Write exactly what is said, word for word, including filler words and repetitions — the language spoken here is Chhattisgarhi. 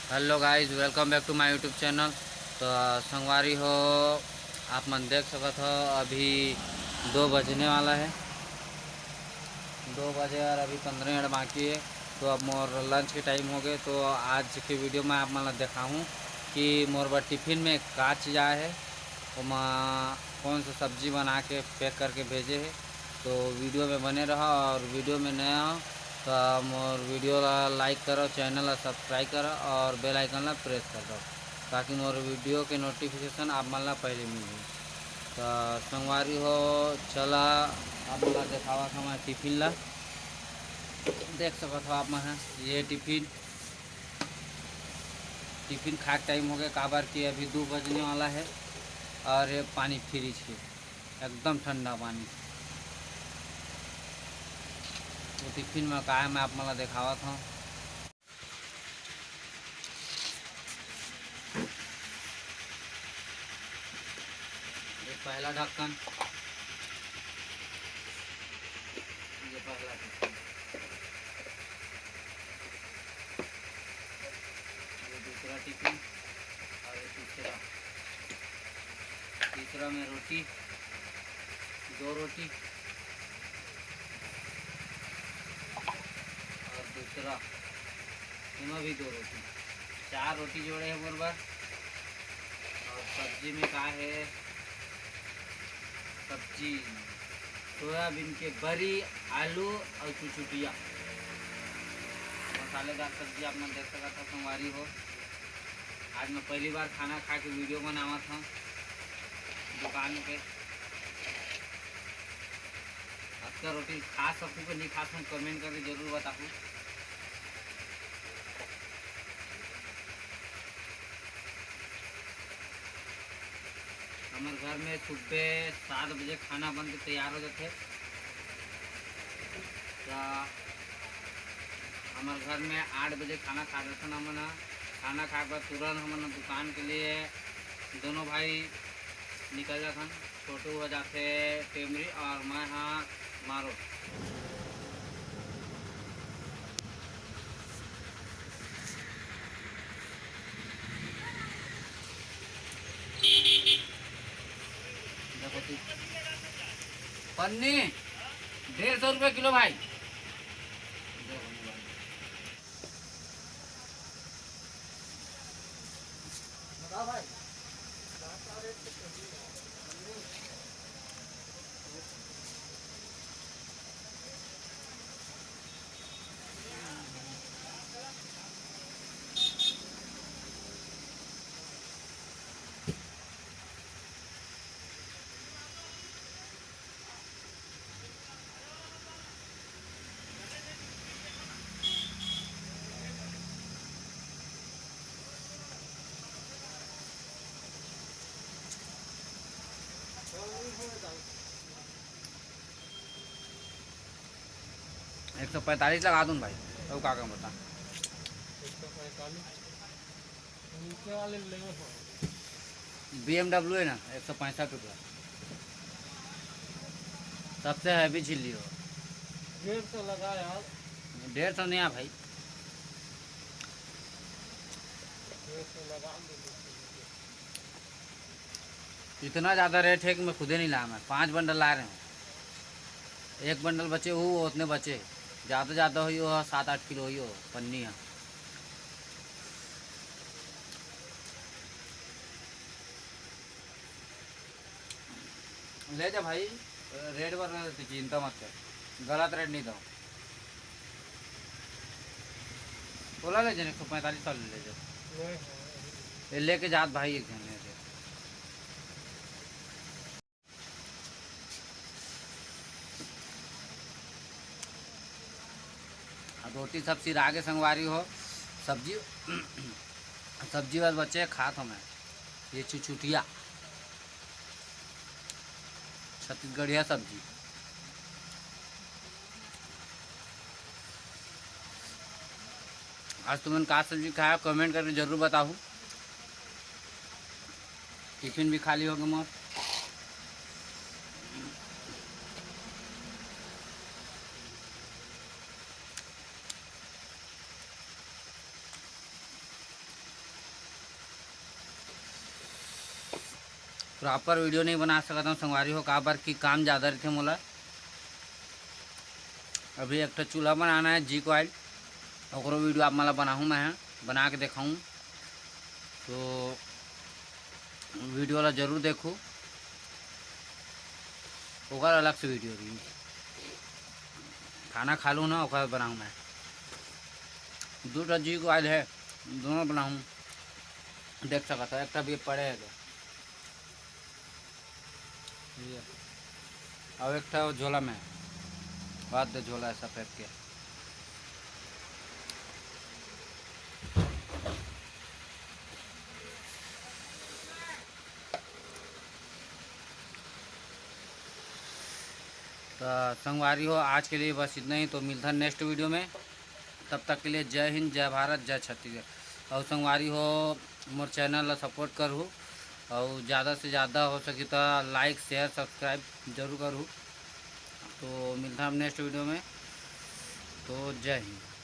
Hello guys, welcome back to my YouTube channel। तो संगवारी हो, आप मन देख सकत हो, अभी दो बजने वाला है। दो बजे और अभी पंद्रह मिनट बाकी है। तो अब मोर लंच के टाइम हो गए। तो आज के वीडियो में आप मन ला दिखाऊँ कि मोर बर टिफिन में का चीज आए है, ओमा कौन सा सब्जी बना के पैक करके भेजे है। तो वीडियो में बने रहो, और वीडियो में नया हो तो मोर वीडियो ला लाइक करो, चैनल ला सब्सक्राइब करो और बेल आइकन ला प्रेस कर दो, ताकि मोर वीडियो के नोटिफिकेशन आप मन ला पहले मिलही। तो संगवारी हो, चला आप मन ला देखावत हूँ मैं टिफिन ला। देख सकत हो आप मन ह, ये टिफिन, टिफिन खाए के टाइम हो गया, काबर कि अभी दो बजने वाला है। और ये पानी फ्रिज के, एकदम ठंडा पानी। वो टिफिन में का है, मैं आप मन ला देखावत हूँ। ये पहला ढक्कन, ये पहला टिफिन, ये दूसरा टिफिन और ये तीसरा। तीसरा में रोटी, दो रोटी और दूसरा, एमा भी दो रोटी, चार रोटी जोड़े है मोर बर। और सब्जी में का है, सब्जी सोयाबीन के बरी, आलू और चुचुटिया। मसालेदार सब्जी आप मन देख सकत हो संगवारी हो। आज मैं पहली बार खाना खा के वीडियो बनावत हूँ दुकान पे। अतका रोटी खा सकूँ कि नहीं खा सकूँ, कमेंट करके जरूर बताहू। हमर घर में सुबह सात बजे खाना बन के तैयार हो जाथे। तो हमर घर में आठ बजे खाना खा लेथन हमन ह। खाना खाए के बाद तुरंत हमन ह दुकान के लिए दोनों भाई निकल जाथन। छोटू हो जाथे टेमरी और मैं ह मारो। देखो तू, पन्नी डेढ़ सौ रुपये किलो भाई। एक सौ पैंतालीस लगा दूँ भाई, तो का कम बता। एक सौ पैंतालीस। नीचे वाले लेवे हो। बी एम डब्ल्यू है ना, एक सौ पैंसठ रुपया। सबसे हैवी झिल्ली हो। डेढ़ सौ लगा यार। डेढ़ सौ नहीं आ भाई। डेढ़ सौ लगा दे। इतना ज़्यादा रेट है कि मैं खुदे नहीं लाया, मैं पाँच बंडल ला रहे हूँ। एक बंडल बचे, वो उतने बचे, ज़्यादा ज़्यादा हुई हो, सात आठ किलो हुई हो पन्नी है। ले जा भाई, रेट बर चिंता मत कर, गलत रेट नहीं दो। बोला ले जने एक सौ पैंतालीस वाले ले जा। ये लेके जात भाई एक जने। अब रोटी सब सिरा के संगवारी हो, सब्जी, सब्जी बस बचे, खात हूँ मैं। ये चुचुटिया छत्तीसगढ़िया सब्जी। आज तुमन का सब्जी खाया, कमेंट करके जरूर बताहू। टिफिन भी खाली हो गया मोर। प्रॉपर वीडियो नहीं बना सकत हूँ संगवारी हो, काबर कि काम ज़्यादा रहिथे मोला। अभी एक ठो चूल्हा बनाना है, जी कॉइल, ओकरो वीडियो आप मन ला बनाहूँ मैं, बना के देखाऊँ। तो वीडियो ला जरूर देखू, ओकर अलग से वीडियो रही। खाना खा लूँ ना, ओकर बनाऊँ मैं। दू ठो जी कॉइल है, दोनों बनाऊँ, देख सकत हो, एक ठो भी पड़े है तो। ये। अब एक ठो झोला में, बात दे झोला है सफेद के। तो संगवारी हो, आज के लिए बस इतना ही। तो मिलता नेक्स्ट वीडियो में, तब तक के लिए जय हिंद, जय भारत, जय छत्तीसगढ़। और संगवारी हो, मोर चैनल ला सपोर्ट करहू और ज़्यादा से ज़्यादा हो सके तो लाइक, शेयर, सब्सक्राइब जरूर करहू। तो मिलता हम नेक्स्ट वीडियो में। तो जय हिंद।